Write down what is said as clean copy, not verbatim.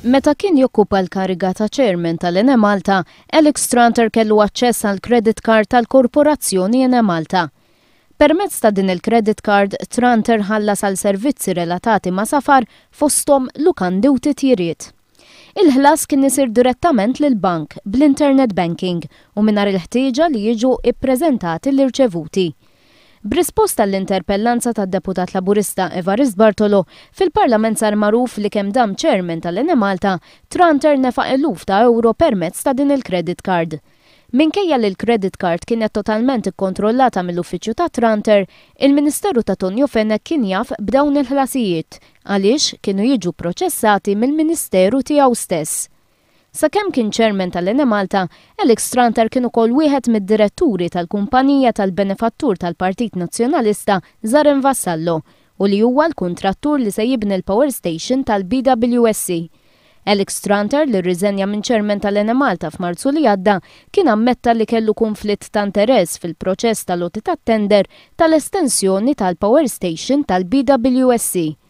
Meta kien jokkupa l-kariga ta' Chairman tal-Enemalta, Alex Tranter kellu aċċess għal credit card tal-Korporazzjoni Enemalta. Permezz ta' din il-credit card, Tranter ħallas għal servizzi relatati ma' safar fosthom lukandi u titjiriet. Il-ħlas kien isir direttament lill-bank bl-internet banking u mingħajr il-ħtieġa li jiġu ppreżentati l-irċevuti. B'risposta għall-interpellanza tad-Deputat Laburista Evarist Bartolo, fil-Parlament sar magħruf li kemm dam Chairman tal-Enemalta, Tranter nefaq eluf ta' ewro permezz ta' din il-credit card. Minkejja li l-credit card kienet totalment ikkontrollata mill-uffiċċju ta' Tranter, il-Ministeru ta' Tonio Fenech kien jaf b'dawn il-ħlasijiet għaliex kienu jiġu pproċessati mill-Ministeru tiegħu stess. Sakemm kien Chairman tal-Enemalta, Alex Tranter kien ukoll wieħed mid-diretturi tal-kumpanija tal-benefattur tal-Partit Nazzjonalista Zaren Vassallo u li huwa l-kuntrattur li se jibni l-power station tal-BWSC. Alex Tranter, li rriżenja minn Chairman tal-Enemalta f'Marzu li għadda, kien ammetta li kellu kunflitt ta' interess fil-proċess tal-għoti tat-tender tal-estensjoni tal-power station tal-BWSC.